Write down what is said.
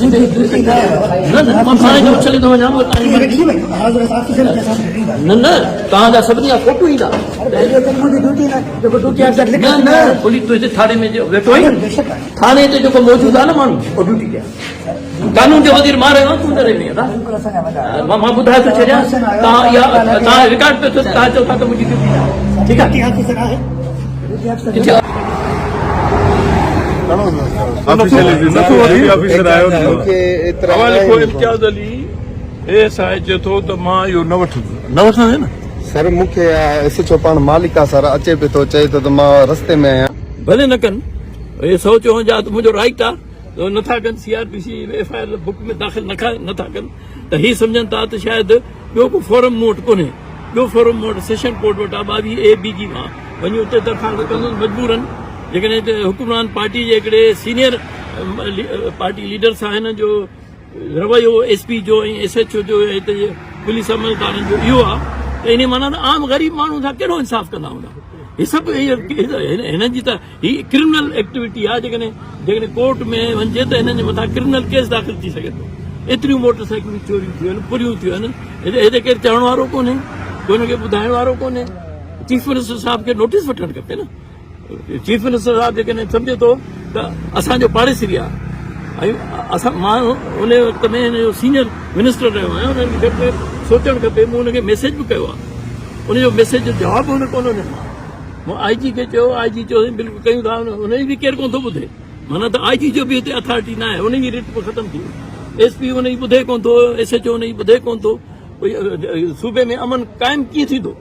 نه نه مان ٿاڻي تي اڇلي ٿو وڃان نه نه توهان جا سڀني جا فوٽو ايندا نه نه پوليس تو هتي ٿاڻي ۾ ويٺو آهين ٿاڻي تي جيڪو موجود آهي نه ماڻهو اهو ڊيوٽي تي آهي قانون جو وزير مان رهيو آهيان تون نه رهيو آهين ادا مان ٻڌائي ٿو ڇڏيان توهان اها توهان رڪارڊ پيو ٿئي توهان چئو ٿا ته منهنجي ڊيوٽي نه آهي ٺيڪ آهي Imtiaz Ali A S I چئي ٿو ته مان اهو نه وٺندس نه وٺندين نه؟ سر مون کي ايس ايڇ او پاڻ مالڪ آ سر اچي پيو ٿو چئي ٿو ته مان رستي ۾ آهيان. ڀلي نه ڪن اهي 154 ته منهنجو رائيٽ آ نٿا ڪن C R P C F I R book ۾ داخل نٿا ڪن ته هي سمجهن ٿا ته شايد ٻيو ڪو فورم مون وٽ ڪونهي ٻيو فورم مون وٽ سيشن ڪورٽ وٽ آ 22 اي بي جي مان وڃي اتي درخواست ڪندس مجبورن جيڪڏهن هتي حڪمران پارٽي جي هڪڙي سينيئر پارٽي ليڊر سان هن جو رويو ايس پي جو ۽ ايس ايڇ او جو ۽ هتي جي پوليس عملدارن جو اهو آ ته انهي معنيٰ ته عام غريب ماڻهو سان ڪهڙو انصاف ڪندا هوندا هي سڀ هنن جي ته هي ڪرمنل ايڪٽيوٽي آ جيڪڏهن جيڪڏهن ڪورٽ ۾ وڃجي ته هنن جي مٿان ڪرمنل ڪيس داخل ٿي سگهي ٿو ايتريون موٽر سائيڪلون چوريون ٿيون آهن ڦريون ٿيون آهن هتي هتي ڪير چوڻ وارو ڪونهي ڪو هن کي ٻڌائڻ وارو ڪونهي چيف منسٽر صاحب کي نوٽيس وٺڻ کپي نه چيف منسٽر صاحب جيڪڏهن سمجهي ٿو ته اسان جو پاڙيسري آ ۽ اسان مان ان وقت ۾ هن جو سينئر منسٽر رهيو آهيان ان کي گهٽ ۾ سوچڻ کپي مون ان کي ميسيج به ڪيو آ ان جو ميسيج جو جواب به هن ڪونه ڏنو آ مون آء جي کي چيو، آء جي چيو سائين بلڪل ڪيون ٿا، ان جي به ڪير ڪونه ٿو ٻڌي، معنيٰ ته آء جي جو به هتي اٿارٽي نه آهي، ان جي رٽ به ختم ٿي وئي، ايس پي ان جي ٻڌي ڪونه ٿو، ايس ايڇ او ان جي ٻڌي ڪونه ٿو، صوبي ۾ امن قائم ڪيئن ٿيندو؟